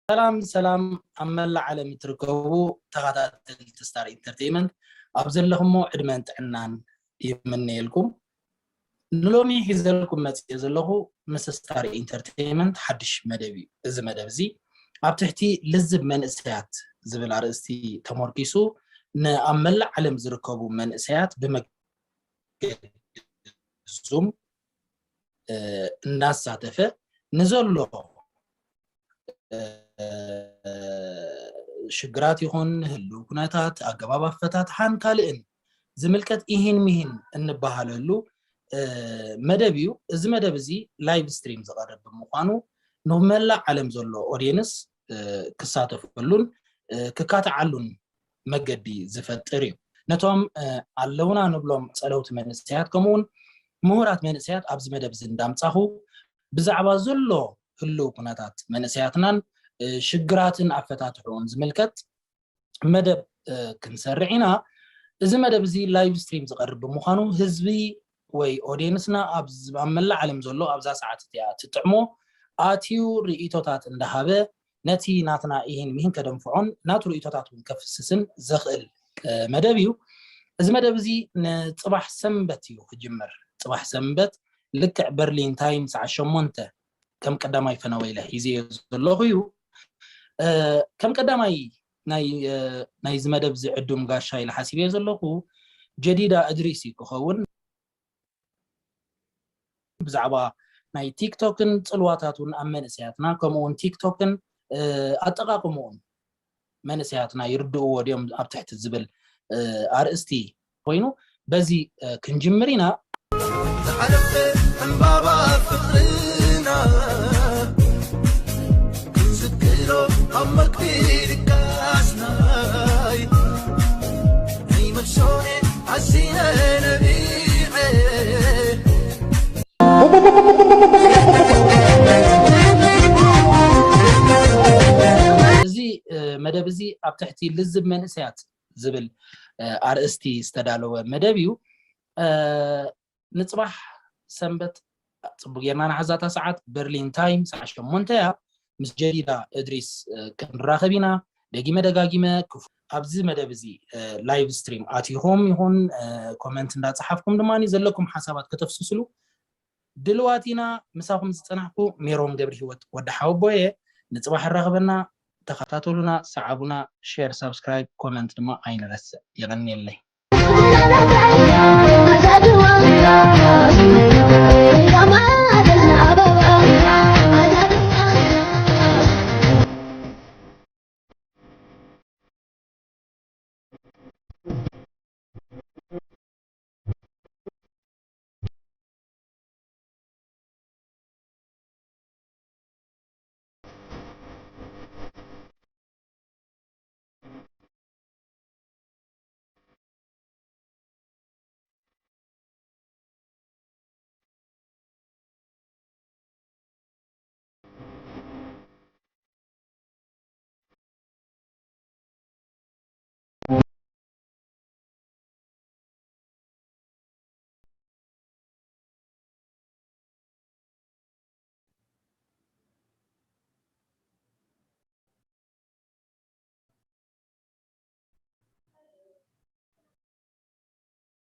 ሰላም ሰላም፣ ኣብ መላእ ዓለም እትርከቡ ተኸታተልቲ ስታር ኢንተርቴይመንት ኣብ ዘለኹሞ ዕድመን ጥዕናን ይምነየልኩም። ንሎሚ ሒዘልኩም መፅየ ዘለኹ ምስ ስታር ኢንተርቴይመንት ሓድሽ መደብ እዩ። እዚ መደብ እዚ ኣብ ትሕቲ ልዝብ መንእሰያት ዝብል ኣርእስቲ ተመርኪሱ ንኣብ መላእ ዓለም ዝርከቡ መንእሰያት ብመገዲ ዙም እናሳተፈ ንዘሎ ሽግራት ይኹን ህልው ኩነታት ኣገባብ ኣፈታትሓን ካልእን ዝምልከት ኢሂን ሚሂን እንበሃለሉ መደብ እዩ። እዚ መደብ እዚ ላይቭ ስትሪም ዝቐርብ ብምዃኑ ንመላእ ዓለም ዘሎ ኦድየንስ ክሳተፈሉን ክካተዓሉን መገዲ ዝፈጥር እዩ። ነቶም ኣለውና ንብሎም ጸለውቲ መንእሰያት ከምኡውን ምሁራት መንእሰያት ኣብዚ መደብ እዚ እንዳምጻኹ ብዛዕባ ዘሎ ህልው ኩነታት መንእሰያትናን ሽግራትን ኣፈታትሕኡን ዝምልከት መደብ ክንሰርዕ ኢና። እዚ መደብ እዚ ላይቭ ስትሪም ዝቐርብ ብምዃኑ ህዝቢ ወይ ኦድየንስና ኣብ መላእ ዓለም ዘሎ ኣብዛ ሰዓት እቲኣ ትጥዕሞ ኣትዩ ርእይቶታት እንዳሃበ ነቲ ናትና ኢሂን ሚሂን ከደንፍዖን ናቱ ርእይቶታት እውን ከፍስስን ዘኽእል መደብ እዩ። እዚ መደብ እዚ ንፅባሕ ሰንበት እዩ ክጅምር። ፅባሕ ሰንበት ልክዕ በርሊን ታይም ሰዓት ሸሞንተ ከም ቀዳማይ ፈነወይለ ሒዘዮ ዘለኹ እዩ። ከም ቀዳማይ ናይዚ መደብ ዝዕዱም ጋሻ ኢለ ሓሲበዮ ዘለኹ ጀዲዳ እድሪስ እዩ ክኸውን። ብዛዕባ ናይ ቲክቶክን ፅልዋታቱን ኣብ መንእሰያትና ከምኡውን ቲክቶክን ኣጠቃቅምኡን መንእሰያትና ይርድእዎ ድዮም ኣብ ትሕቲ ዝብል ኣርእስቲ ኮይኑ በዚ ክንጅምር ኢና። ዝሓለፈ ዕምባባ ፍቅርና ክንዝክሮ ኣብ መግቢ ድቃስናይ ናይ መሶኔ ኣዚነ ነቢዐ እዚ መደብ እዚ ኣብ ትሕቲ ልዝብ መንእሰያት ዝብል ኣርእስቲ ዝተዳለወ መደብ እዩ። ንፅባሕ ሰንበት ፅቡቅ ጌርና ንሓዛታ ሰዓት በርሊን ታይም ሰዓት ሸሞንተ እያ። ምስ ጀዲዳ እድሪስ ክንራኸብ ኢና። ደጊመ ደጋጊመ ኣብዚ መደብ እዚ ላይቭ ስትሪም ኣቲኹም ይኹን ኮመንት እንዳፀሓፍኩም ድማ ዘለኩም ሓሳባት ከተፍስስሉ ድልዋት ኢና። ምሳኹም ዝፀናሕኩ ሜሮን ገብረ ህይወት ወዲ ሓወቦየ። ንፅባሕ ራኸበና። ተኸታተሉና፣ ሰዓቡና። ሼር፣ ሳብስክራይብ፣ ኮመንት ድማ ኣይንረስዕ። የቐንየለይ።